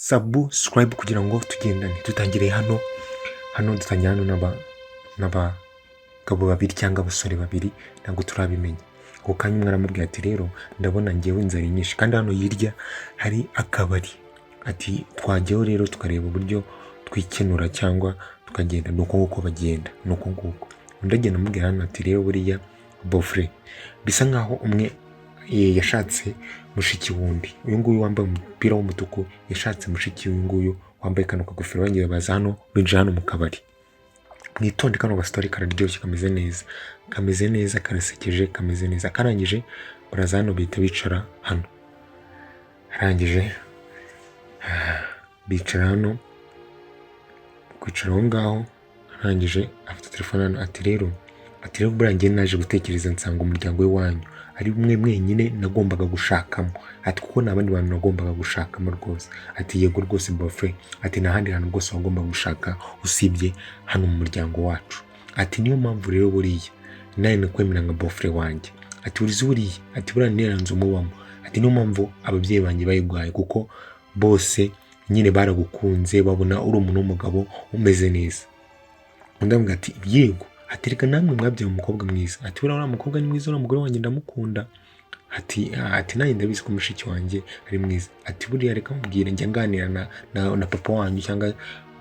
Subscribe kugira ngo tugendane. Dutangiriye hano, hano dutangira hano n'abagabo babiri cyangwa abasore babiri, ntabwo turabimenya. Ako kanya umwe aramubwira ati: "Rero ndabona ngewe inzara nyinshi, kandi hano hirya hari akabari." Ati: "Twajyaho rero tukareba uburyo twikenura cyangwa tukagenda." Ni uko nguko bagenda, ni uko nguko. Undi agenda amubwira hano ati: "Rero buriya beau-frère," bisa nkaho umwe yashatse mushiki wundi. Uyu nguyu wambaye umupira w'umutuku yashatse mushiki w'uyu nguyu wambaye kano kagofero. Bagiye baza hano, binjira hano mu kabari. Mwitonde, kano gasitori kararyoshye, kameze neza, kameze neza, karasekeje, kameze neza. Karangije baraza hano, bihita bicara hano. Arangije bicara hano, kwicara aho ngaho, arangije afite telefone hano ati: "Rero buriya njye naje gutekereza nsanga umuryango w'iwanyu ari umwe mwenyine nagombaga gushakamo." Ati: "Kuko nta bandi bantu nagombaga gushakamo rwose." Ati: "Yego rwose beau-frère." Ati: "Nta handi hantu rwose wagombaga gushaka usibye hano mu muryango wacu." Ati: "Niyo mpamvu rero buriya nawe nakwemera nka beau-frère wanjye." Ati: "Urizi buriya," ati, "buriya niyo nzu mubamo." Ati: "Niyo mpamvu ababyeyi banjye bayiguhaye, kuko bose nyine baragukunze, babona uri umuntu w'umugabo umeze neza." Undi avuga ati: "Yego." Ati: "Reka namwe mwabyaye umukobwa mwiza." Ati: "Buriya uriya mukobwa ni mwiza, uriya mugore wanjye ndamukunda." Ati: "Nanjye ndabizi ko mushiki wanjye ari mwiza." Ati: "Buriya reka mubwire, njya nganira na papa wanyu cyangwa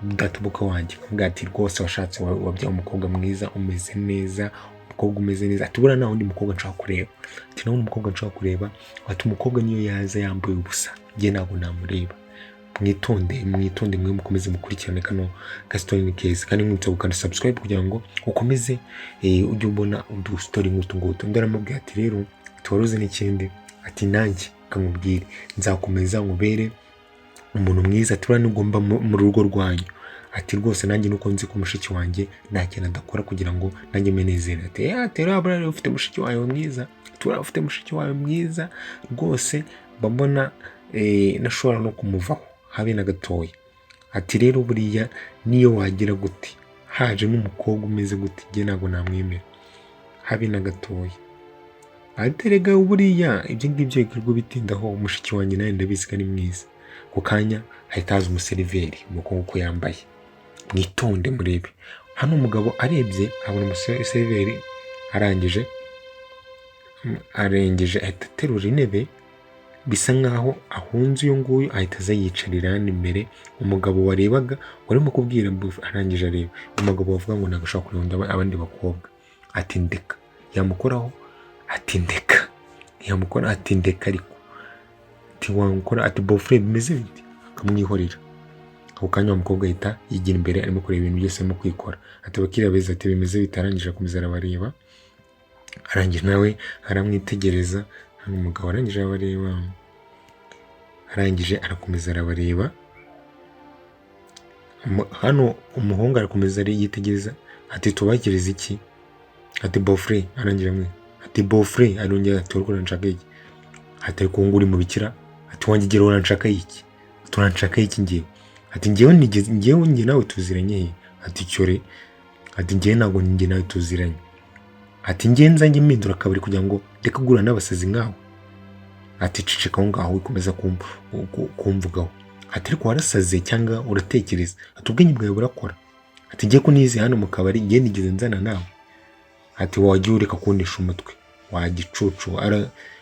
databukwe wanjye, nkamubwira ati: 'Rwose washatse wabyaye umukobwa mwiza umeze neza, umukobwa umeze neza.' Ati: 'Buriya nta wundi mukobwa nshobora kureba.' Ati: 'Nta wundi mukobwa nshobora kureba.' Ati: 'Umukobwa niyo yaza yambaye ubusa, njye ntabwo namureba.'" Mwitonde, mwitonde, mwe mukomeze mukurikirane kano gasitori, ni keza. Kandi mwibutsa gukanda subscribe kugira ngo ukomeze ujye ubona udusitori nk'utu ngutu. Undi aramubwira ati: "Rero wari uzi n'ikindi?" Ati: "Nanjye kamubwire, nzakomeza nkubere umuntu mwiza." Ati: "Buriya nugomba mu rugo rwanyu." Ati: "Rwose nanjye nuko nzi ko mushiki wanjye nta kintu adakora kugira ngo nanjye menezere." Ati: "Ati rero buriya ufite mushiki wawe mwiza." Ati: "Buriya ufite mushiki wawe mwiza rwose, mba mbona nashobora no kumuvaho habe na gatoya." Ati: "Rero buriya niyo wagira gute, haje n'umukobwa umeze gute, njye ntabwo namwemera habe na gatoya." Ati: "Erega buriya ibyo ngibyo bikorwa bitindaho, mushiki wanjye nawe ndabizi ko ari mwiza." Ako kanya hahita haza umuseriveri, umukobwa uko yambaye. Mwitonde murebe hano, umugabo arebye abona umuseriveri, arangije arengeje ahita aterura intebe, bisa nkaho ahunze uyu nguyu, ahita aza yicarira hano imbere. Umugabo warebaga warimo kubwira, arangije areba umugabo wavuga ngo ntabwo ashobora kureba abandi bakobwa. Ati: "Ndeka." Yamukoraho ati: "Ndeka." Yamukora ati: "Ndeka." Ariko ati: "Wamukora." Ati: "Beau-frère, bimeze bite?" Akamwihorera. Ako kanya wa mukobwa ahita yigira imbere, arimo kureba ibintu byose arimo kwikora. Ati: "Abakiriya beza." Ati: "Bimeze bite?" Arangije akomeza arabareba, arangije nawe aramwitegereza. Hano umugabo arangije arabareba, arangije arakomeza arabareba. Hano umuhungu arakomeza yitegereza. Ati: "Tubakirize iki?" Ati: "Beau-frère." Arangije amwe ati: "Beau-frère." Arongera ati: "Uriko uranshaka iki?" Ati: "Ariko ubu ngubu uri mu bikira." Ati: "Wanjye uranshaka iki? Turanshaka iki ngewe?" Ati: "Ngewe nigeze, ngewe njye nawe tuziranye he?" Ati: "Cyore." Ati: "Ngewe ntabwo njye nawe tuziranye." Ati: "Ngewe nzanjye mpindura akabari kugira ngo ndeke guhura n'abasazi nkawe." Ati: "Ceceka aho ngaho, wikomeza kumvugaho." Ati: "Ariko warasaze cyangwa uratekereza?" Ati: "Ubwenge bwawe burakora?" Ati: "Ngiye ko nize hano mu kabari, ngiye nigeze nzana nawe?" Ati: "Wajya ureka kundisha umutwe wagicucu."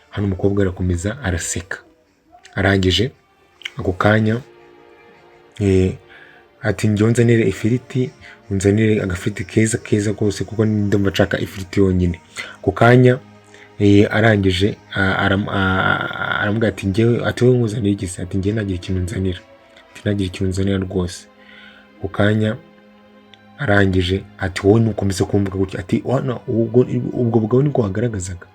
Hano umukobwa arakomeza araseka. Arangije ako kanya ati: "Njyewe nzanire ifiriti, unzanire agafiriti keza keza rwose, kuko ndumva nshaka ifiriti yonyine." Ako kanya arangije aramubwira ati: "Njyewe," ati: "Wowe nkuzanire iki se?" Ati: "Njyewe nagira ikintu nzanira." Ati: "Nagira ikintu nzanira rwose." Ako kanya arangije ati: "Wowe nukomeza kumvuga gutya." Ati: "Wana, ubwo bugabo nibwo wagaragazaga."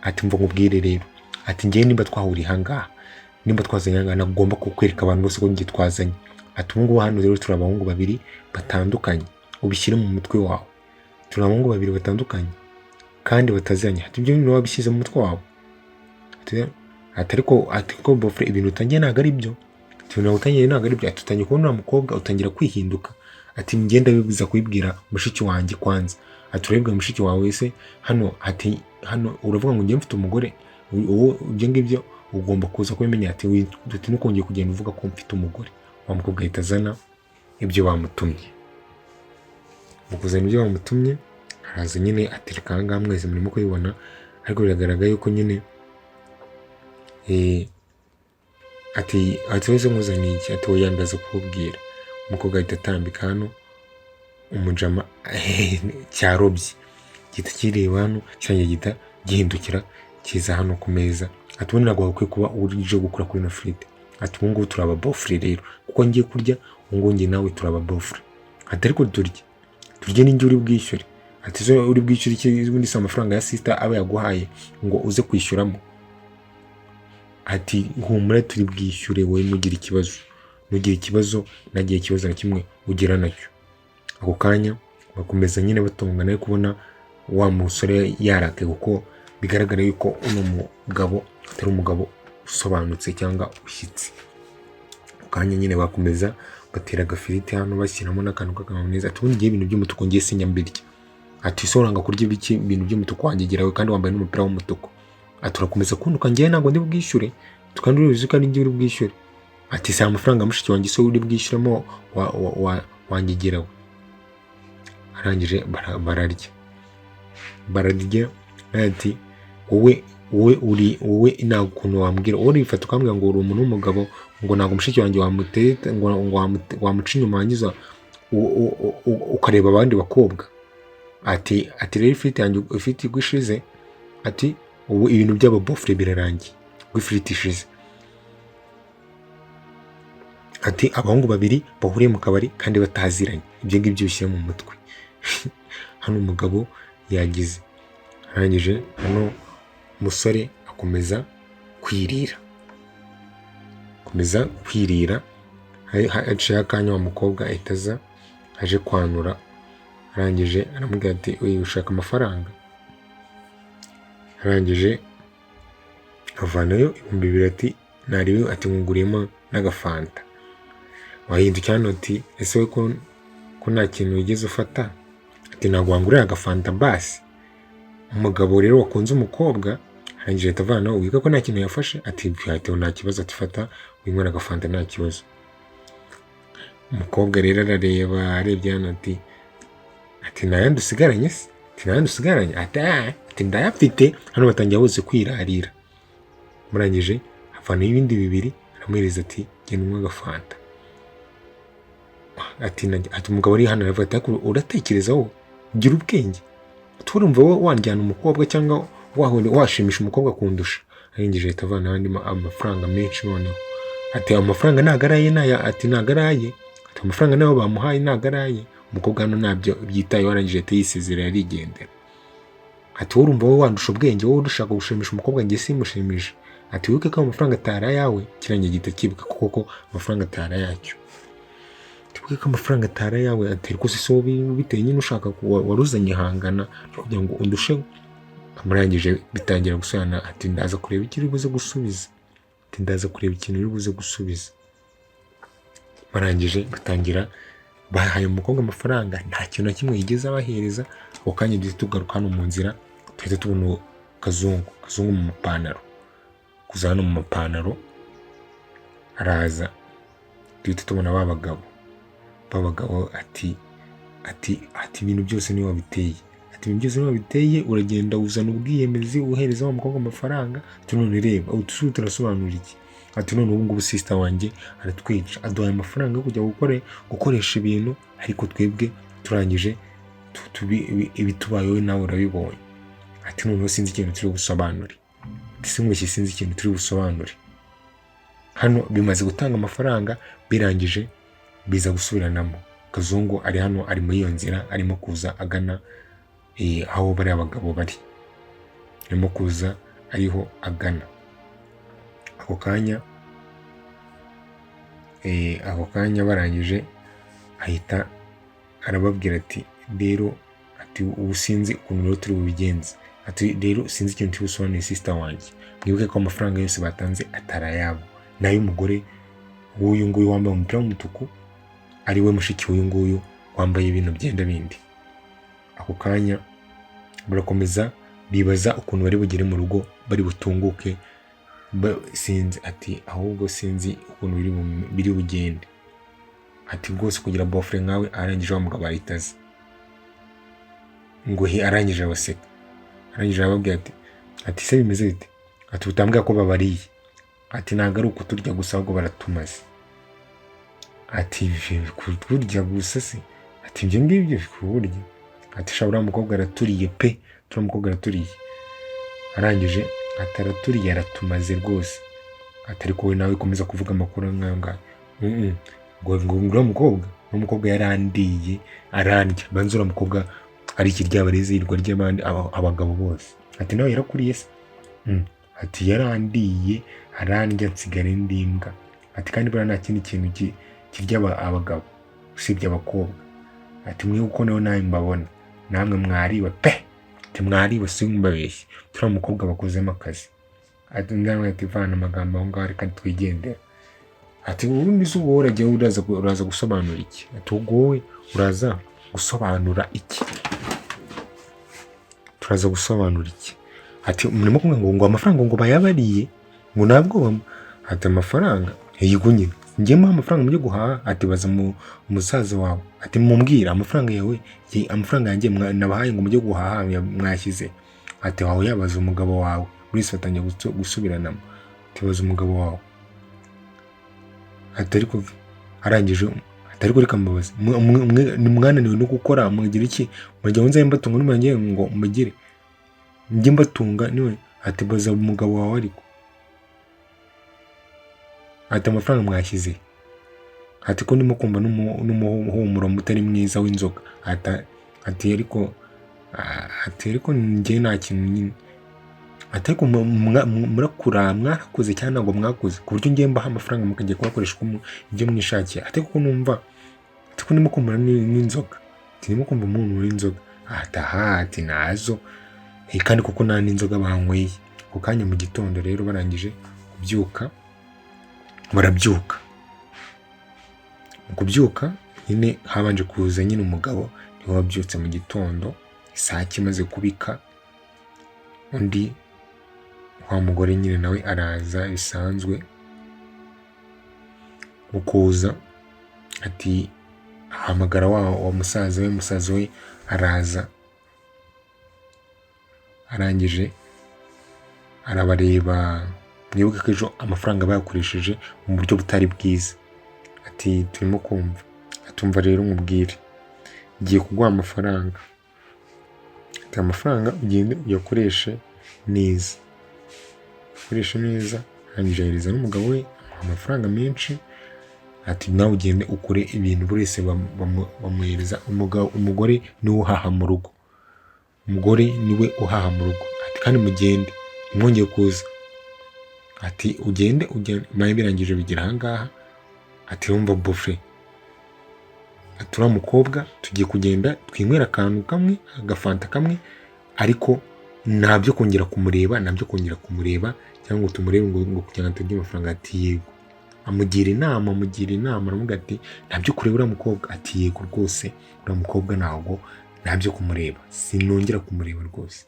Ati: "Mva nkubwire rero." Ati: "Njyewe nimba twahuriye ahangaha, nimba twazanye ahangaha, nagomba kukwereka abantu bose ko njye twazanye." Ati: "Ubu ngubu hano rero turi abahungu babiri batandukanye, ubishyire mu mutwe wawe, turi abahungu babiri batandukanye kandi bataziranye." Ati: "Ibyo bintu wabishyize mu mutwe wawe?" Ati: "Ariko," ati, "ko beau-frère, ibintu utangiye ntabwo ari byo." Ati: "Ibintu utangiye ntabwo ari byo." Ati: "Utangiye kubona uriya mukobwa utangira kwihinduka." Ati: "Ngenda bibuza kubibwira mushiki wanjye kwanza." Ati: "Urabibwira mushiki wawe se hano?" Ati: "Hano uravuga ngo ngiye mfite umugore, wowe ibyo ngibyo." Ugomba kuza kubimenya." Ati "Ntukongeye kugenda uvuga ko mfite umugore." Wa mukobwa ahita azana ibyo bamutumye. Mu kuzana ibyo bamutumye, araza nyine atereka aha ngaha, mwese murimo kubibona, ariko biragaragara yuko nyine ati "Wese nkuzaniye iki?" Ati "Oya, ndaza kukubwira." Umukobwa ahita atambika hano, umujama cyarobye gihita kireba hano, kirangiye gihita gihindukira kiza hano ku meza. Ati "Ubundi ntabwo wakwiye kuba uje gukora kuri ino firiti." Ati "Ubu ngubu turi aba-beau-frère rero, kuko ngiye kurya ubu ngubu njye nawe turi aba-beau-frère." Ati "Ariko turye, turye, ninjye uri bwishyure." Ati "So uri bwishyure iki? Ubundi si amafaranga ya sister aba yaguhaye ngo uze kwishyuramo?" Ati "Humura, turi bwishyure, wowe ntugire ikibazo, ntugire ikibazo, ntagire ikibazo na kimwe ugira nacyo." Ako kanya bakomeza nyine batongana, ariko kubona wa musore yarakaye, kuko bigaragara yuko uno mugabo atari umugabo usobanutse cyangwa ushyitse. Ako kanya nyine bakomeza batera agafiriti hano, bashyiramo n'akantu k'akamameza. Ati "Ubundi ngiye ibintu by'umutuku ngiye sinyambirya." Ati "Ese uranga kurya ibiki, ibintu by'umutuku wangegerawe kandi wambaye n'umupira w'umutuku?" Ati "Urakomeza kuntuka, ngewe ntabwo ndi bwishyure, kandi urizi ko ari njye uri bwishyure." Ati "Si amafaranga ya mushiki wanjye se uri bwishyuremo wangegerawe?" Arangije bararya, bararya. Ati "Wowe, wowe uri wowe, nta ukuntu wambwira, wowe urifata ukambwira ngo uri umuntu w'umugabo, ngo ntabwo mushiki wanjye wamuteta, ngo wamuca inyuma, wangiza ukareba abandi bakobwa." Ati "Rero ifiriti yanjye, ifiriti igwa ishize." Ati "Ubu ibintu by'aba-beau-frère birarangiye ubwo ifiriti ishize." Ati "Abahungu babiri bahuriye mu kabari kandi bataziranye, ibyo ngibyo bishyire mu mutwe." Hano umugabo yagize, arangije hano umusore akomeza kwirira, akomeza kwirira. Haciyeho akanya, wa mukobwa ahita aza aje kwanura. Arangije aramubwira ati "Uyu ushaka amafaranga?" Arangije avanayo 2000, ati "Nariwe," ati "nkuguriyemo n'agafanta." Wahindukira hano ati "Ese we ko nta kintu wigeze ufata?" Ati "Ntabwo wangurira agafanta basi?" Umugabo rero wakunze umukobwa, arangije ahita avanaho, wiga ko nta kintu yafashe. Ati "Nta kibazo," ati "fata winywera agafanta, nta kibazo." Umukobwa rero arareba, arebye hano ati "Nta yandi usigaranye se?" Ati "Nta yandi usigaranye?" Ati "Ah," ati "ndayafite." Hano batangira bose kwirarira. Murangije avanaho ibindi 2, aramuhereza, ati "Genda unywe agafanta." Ati umugabo ari hano aravuga ati "Ariko uratekereza wowe, gira ubwenge, turumva wowe wanjyana umukobwa cyangwa washimisha umukobwa kundusha?" Arangije ahita avanaho andi amafaranga menshi noneho. Ati "Ayo mafaranga ntabwo ari aye naya." Ati "Ntabwo ari aye." Ati "Amafaranga nayo bamuhaye ntabwo ari aye." Umukobwa hano ntabyo byitayeho, arangije ahita yisezerera, arigendera. Ati "Wowe urumva wowe wandusha ubwenge, wowe ushaka gushimisha umukobwa, njye simushimisha." Ati "Wibuke ko ayo mafaranga atari ayawe." Kirangiye gihita kibuka ko koko amafaranga atari ayacyo. "Wibuke ko amafaranga atari ayawe." Ati "Ariko se wowe biteye nyine ushaka waruzanye ihangana kugira ngo undushe?" Amurangije bitangira gusobanura. Ati "Ndaza kureba icyo uri buze gusubiza." Ati "Ndaza kureba ikintu uri buze gusubiza." Barangije batangira bahaye umukobwa amafaranga, nta kintu na kimwe yigeze abahereza. Ako kanya duhita tugaruka hano mu nzira, duhita tubona Kazungu, Kazungu mu mapantaro, kuza hano mu mapantaro araza, duhita tubona ba bagabo, ba bagabo. Ati "Ibintu byose niwe wabiteye." Ati "Ibintu byose niwe wabiteye, uragenda uzana ubwiyemezi, uhereza wa mukobwa amafaranga." Ati "None reba utu, turasobanura iki?" Ati "None ubu ngubu sister wanjye aratwica, aduhaye amafaranga yo kujya gukoresha ibintu, ariko twebwe turangije ibitubayeho nawe urabibonye." Ati "Noneho sinzi ikintu turi busobanure." Ati "Sinkweshye, sinzi ikintu turi busobanure." Hano bimaze gutanga amafaranga, birangije biza gusubiranamo. Kazungu ari hano, ari muri iyo nzira, arimo kuza agana aho bariya bagabo bari, arimo kuza ariho agana. Ako kanya barangije ahita arababwira ati "Rero," ati "ubu sinzi ukuntu rero turi bubigenze." Ati "Rero sinzi ikintu turi busobanure sister wanjye." Mwibuke ko amafaranga yose batanze atari ayabo, ni ay'umugore w'uyu nguyu wambaye umupira w'umutuku, ari we mushiki w'uyu nguyu wambaye ibintu byenda bindi. Ako kanya barakomeza bibaza ukuntu bari bugere mu rugo, bari butunguke. Sinzi ati ahubwo sinzi ukuntu biri bugende. Ati rwose kugira beau-frère nkawe. Arangije wa mugabo ahita aza ngo he, arangije abaseka, arangije arababwira ati se bimeze bite? Ati utambwira ko babariye. Ati ntabwo ari ukuturya gusa, ahubwo baratumaze. Ati kuturya gusa se? Ati ibyo ngibyo kuburya. Ati sha, uriya mukobwa araturiye pe, uriya mukobwa araturiye. Arangije ati araturiye, aratumaze rwose. Ati ariko wowe nawe komeza kuvuga amakuru nk'ayo ngayo. Ngo uriya mukobwa yarandiye, arandya. Banza uriya mukobwa ari ikiryabarezi, yirirwa ry'abandi abagabo bose. Ati nawe yarakuriye se? Ati yarandiye, arandya, nsigara indi mbwa. Ati kandi buriya nta kindi kintu kirya abagabo usibye abakobwa. Ati mwe uko nawe nawe mbabona, namwe mwariwe pe. Ati mwariwe, simbabeshye, turiya mukobwa bakozemo akazi. Ati ndamwe, ati vana amagambo aho ngaho, reka twigendera. Ati ubundi se ubwo uragiye uraza gusobanura iki? Ati ubwo wowe uraza gusobanura iki? Turaza gusobanura iki? Ati murimo kumwe ngo amafaranga ngo bayabariye, ngo ntabwo ati amafaranga yego nyine njye muha amafaranga mujye guhaha. Ati baza mu umusaza wawe. Ati mumbwira amafaranga yawe, amafaranga yanjye nabahaye ngo mujye guhaha mwashyize. Ati wawe yabaza umugabo wawe. Buri wese batangiye gusubiranamo. Ati baza umugabo wawe. Ati ariko arangije ati ariko reka mbabaze, mwananiwe no gukora, mwagira iki, muragira ngo nzabe mbatunga n'umurenge ngo mugire njye mbatunga niwe. Ati baza umugabo wawe ariko. Ati amafaranga mwashyize? Ati ko ndimo kumva n'umuhumuro mutari mwiza w'inzoga. Ati ariko ati ariko njye nta kintu nyine. Ati ariko murakura, mwarakuze cyangwa ntabwo mwakuze, ku buryo ngiye mbaha amafaranga mukajya kuyakoresha uko ibyo mwishakiye? Ati kuko numva, ati ko ndimo kumva n'inzoga, ati ndimo kumva umuhumuro w'inzoga. Ati aha, ati nazo. Kandi kuko nta n'inzoga banyweye ako kanya mu gitondo. Rero barangije kubyuka, barabyuka. Mu kubyuka nyine habanje kuza nyine umugabo, niwe wabyutse mu gitondo isake imaze kubika. Undi wa mugore nyine nawe araza bisanzwe. Mu kuza ati ahamagara wa musaza we, musaza we araza. Arangije arabareba. Mwibuke ko ejo amafaranga bayakoresheje mu buryo butari bwiza. Ati turimo kumva. Atumva rero nkubwire, ngiye kuguha amafaranga. Ati amafaranga ugende uyakoreshe neza, ukoreshe neza. Arangije ahereza n'umugabo we, amuha amafaranga menshi. Ati nawe ugende ukore ibintu. Buri wese bamuhereza umugore niwe uhaha mu rugo, umugore niwe uhaha mu rugo. Ati kandi mugende, ntimwongere kuza. Ati ugende, ugende maye. Birangije bigera ahangaha. Ati wumva beau-frère, ati uriya mukobwa tugiye kugenda twinywera akantu kamwe, agafanta kamwe, ariko nta byo kongera kumureba, nta byo kongera kumureba cyangwa ngo tumurebe ngo kugira ngo turye amafaranga. Ati yego. Amugira inama, amugira inama, aravuga ati nta byo kureba uriya mukobwa. Ati yego rwose, uriya mukobwa ntabwo, nta byo kumureba, sinongera kumureba rwose,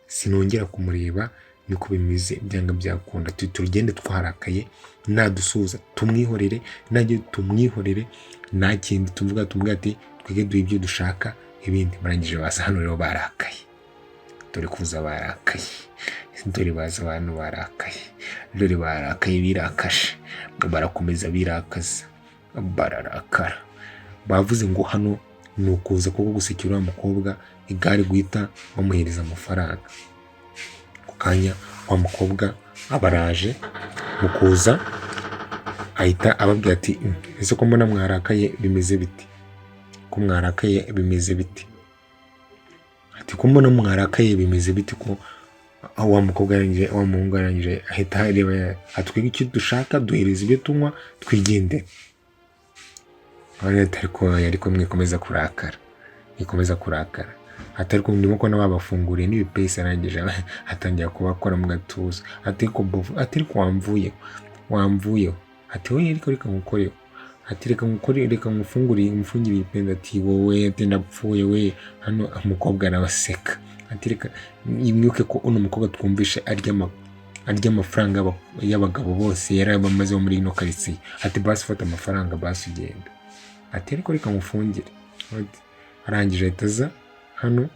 sinongera kumureba, niko bimeze, byanga byakunda. Tugende twarakaye, nadusuhuza tumwihorere, najye tumwihorere, nta kindi tuvuga, tumubwira ati twige duhe ibyo dushaka ibindi. Barangije baza hano rero barakaye. Dore kuza barakaye, dore baza abantu barakaye, dore barakaye, birakaje, barakomeza birakaza, bararakara. Bavuze ngo hano ni ukuza kuko gusekera uriya mukobwa igare guhita bamuhereza amafaranga. Ako kanya wa mukobwa abaraje. Mu kuza ahita ababwira ati ese ko mbona mwarakaye, bimeze biti? Ko mwarakaye, bimeze biti?" Ati ko mbona mwarakaye, bimeze biti? Ko aho wa mukobwa arangije, wa muhungu arangije ahita areba, atwiga icyo dushaka, duhereza ibyo tunywa twigendere. Ariko mwikomeza kurakara, mwikomeza kurakara. Ati ariko ndimo kubona babafunguriye n'ibipesi. Arangije atangira kubakora mu gatuza. Ati ariko bofu, ati ariko wamvuyeho, wamvuyeho. Ati wowe ariko reka nkukoreho. Ati reka nkukore, reka nkufungurire, ngufungire ipenzi. Ati wowe, ati ndapfuye we. Hano umukobwa arabaseka. Ati reka mwibuke ko uno mukobwa twumvishe arya Arya amafaranga y'abagabo bose yari abamazeho muri ino karitsiye. Ati: "Basi fata amafaranga, basi ugenda." Ati: "Ariko reka mufungire." Ati, arangije ahita aza hano,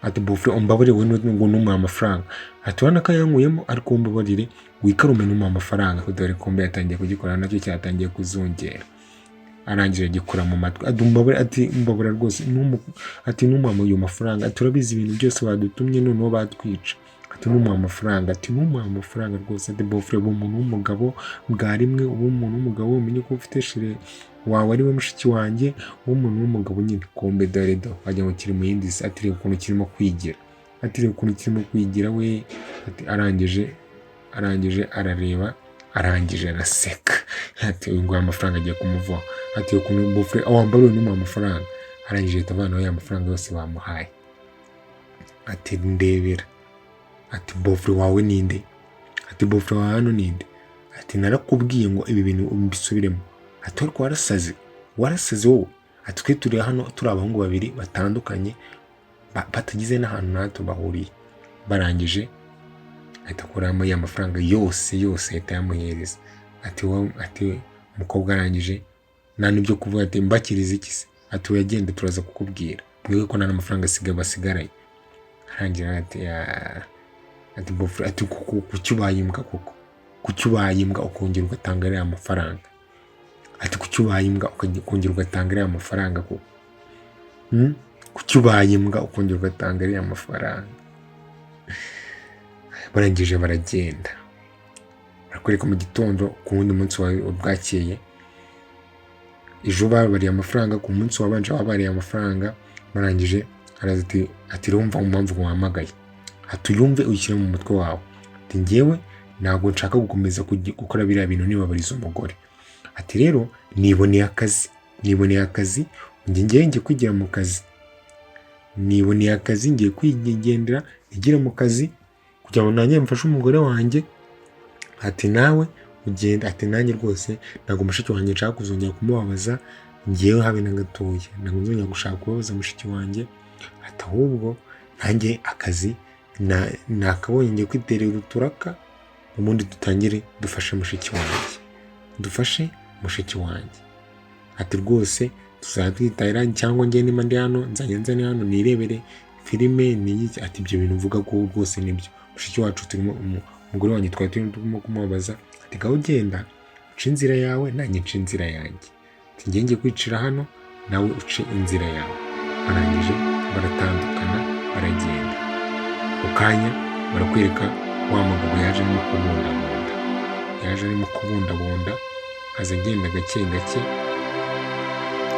ati: "Beau-frère, umbabarire wowe ngo numuhe amafaranga." Ati: "Urabona ko ayankuyemo, ariko umbabarire wikarume numuhe amafaranga." Dore kumbe yatangiye kugikora, nacyo cyatangiye kuzungera. Arangije agikora mu matwi, ati: "Umbabarire." Ati: "Umbabarira rwose." Ati: "Numuha ayo mafaranga." Ati: "Urabizi ibintu byose badutumye, noneho batwica." Ati: "Numuha amafaranga." Ati: "Numuha amafaranga rwose." Ati: "Beau-frère, uba umuntu w'umugabo bwa rimwe, uba umuntu w'umugabo, umenye ko ufite chéri wawe ari we mushiki wanjye, uba umuntu w'umugabo nyine." Kumbe dore do wagira ngo kiri mu yindi si. Ati: "Reba ukuntu kirimo kwigira." Ati: "Reba ukuntu kirimo kwigira we." Ati arangije arareba, arangije araseka. Ati: "Uyu nguyu amafaranga agiye kumuvaho." Ati: "Ukuntu beau-frère wambariwe numuha amafaranga." Arangije ahita avanaho ya mafaranga yose bamuhaye. Ati: "Ndebera." Ati: "Beau-frère wawe ninde?" Ati: "Beau-frère wawe hano ninde?" Ati: "Narakubwiye ngo ibi bintu mbisubiremo." Ati: "Ariko warasaze, warasaze wowe." Ati: "Twe turi hano turi abahungu babiri batandukanye, batagize n'ahantu na hato bahuriye." Barangije ahita akuramo ya mafaranga yose yose, ahita ayamuhereza. Ati: "Wowe." Ati umukobwa arangije nta n'ibyo kuvuga, ati: "Mbakiriza iki se?" Ati: "Uyagende, turaza kukubwira." Mwibuke ko nta n'amafaranga asigaye basigaranye. Arangira ati: "Ah." Ati: "Beau-frère," ati: "kuko kuki ubaye imbwa koko? Kuki ubaye imbwa ukongera ugatanga ariya mafaranga?" Ati: "Kuki ubaye imbwa ukongera ugatanga ariya mafaranga koko? Hmm? Kuki ubaye imbwa ukongera ugatanga ariya mafaranga?" Barangije baragenda. Barakwereka mu gitondo ku wundi munsi wawe bwakeye. Ejo babariye amafaranga, ku munsi wabanje babariye amafaranga. Barangije araza ati: "Urumva impamvu wahamagaye?" Ati: "Uyumve, uyishyire mu mutwe wawe." Ati: "Njyewe ntabwo nshaka gukomeza gukora biriya bintu nibabariza umugore." Ati: "Rero niboneye akazi, niboneye akazi, njye ngiye ngiye kwigira mu kazi, niboneye akazi, ngiye kwigendera nigire mu kazi kugira ngo nanjye mfashe umugore wanjye." Ati: "Nawe ugenda." Ati: "Nanjye rwose ntabwo mushiki wanjye nshaka kuzongera kumubabaza, ngewe habe na gatoya, ntabwo nzongera gushaka kubabaza mushiki wanjye." Ati: "Ahubwo nanjye akazi nakabonye, ngiye kwiterera uturaka, ubundi dutangire dufashe mushiki wanjye, dufashe mushiki wanjye." Ati: "Rwose tuzajya twitahira, cyangwa njye niba ndi hano nzajya nzane hano nirebere filime niyiki." Ati: "Ibyo bintu mvuga ko rwose nibyo, mushiki wacu turimo, umugore wanjye twari turimo kumubabaza." Ati: "Gaho ugenda uce inzira yawe, nanjye nce inzira yanjye." Ati: "Njye ngiye kwicira hano, nawe uce inzira yawe." Barangije baratandukana, baragenda. Ako kanya barakwereka wa mugabo yaje arimo kubundabunda, yaje arimo kubundabunda, aza agenda gake gake,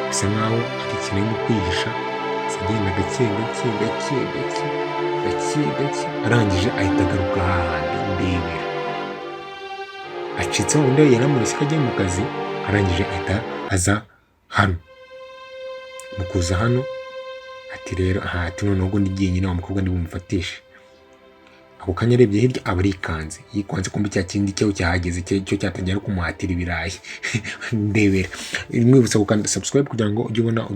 bisa nkaho ari ikintu arimo kwihisha. Aza agenda gake gake gake gake gake gake, arangije ahita agaruka hahandi. Ndebera, acitse wundi yaramuretse ko agiye mu kazi. Arangije ahita aza hano. Mu kuza hano ati: "Rero aha," ati: "Noneho ubwo ndi jyenyine, wa mukobwa ndi bumufatishe." Ako kanya arebye hirya aba arikanze, yikanze kumva cya kindi cyo cyahageze, cyo cyatangira no kumuhatira ibirayi. Ndebera, mwibutsa gukanda subscribe kugira ngo ujye ubona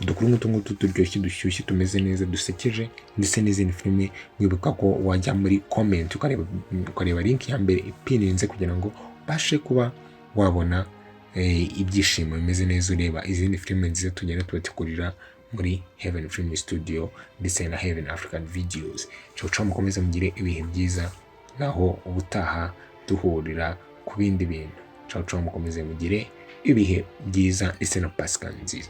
udukuru nk'utu ngutu turyoshye, dushyushye, tumeze neza, dusekeje, ndetse n'izindi filime. Mwibuka ko wajya muri comment ukareba link ya mbere ipininze kugira ngo ubashe kuba wabona ibyishimo bimeze neza, ureba izindi filime nziza tugenda tubategurira muri Heaven Film Studio ndetse na Heaven African Videos. Ciao ciao, mukomeze mugire ibihe byiza, naho ubutaha duhurira ku bindi bintu. Ciao ciao, mukomeze mugire ibihe byiza ndetse na Pasika nziza.